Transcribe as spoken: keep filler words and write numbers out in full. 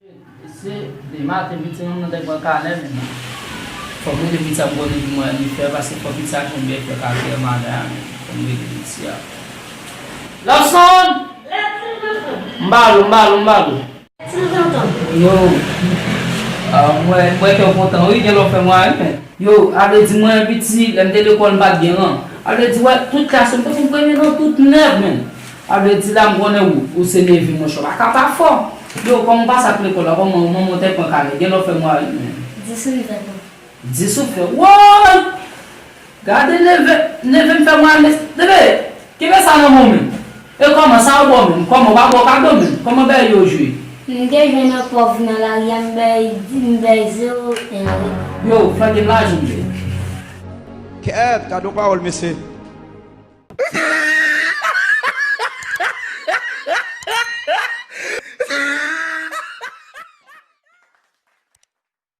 Se demen maten piti an, m nan te pran kanè menm. Fòk mwen te piti a m konnen pou mwen li fè, paske fòk piti a konn byen fè kakè maten an. Fòk mwen te piti a. Lapson! M ba l ou, m ba l ou, m ba l ou. Yo, ah, mwen, mwen kè kontan, wi, gen lè w fè mwen ri, men. Yo, a vle di mwen piti, lè m te lekòl, m pa t gen ran. A vle di, wè, tout klas yo, m te konn premye nan tout nèf, men. A vle di la, m konnen ou, ou se neve, monchè, w pa ka pa fò. Yo, kòman w pase ak lekòl la, kòman, kòman w te pran kanè, gen lè w fè mwen ri, men. Dis ou fè, papa. Dis ou fè, woy! Gade neve, neve m fè mwen ri, neve, kenbe sa nan men w, men. E kòman sa ou bò menm? Kòman ou pa bò kado menm? Kòman bèy yo jwe? M te jwenn yon pòv nan lari a, m bay di, m bay zewo en avè l. Yo, flanke m lajan m te. Kèt, gade yon pawòl, mesye.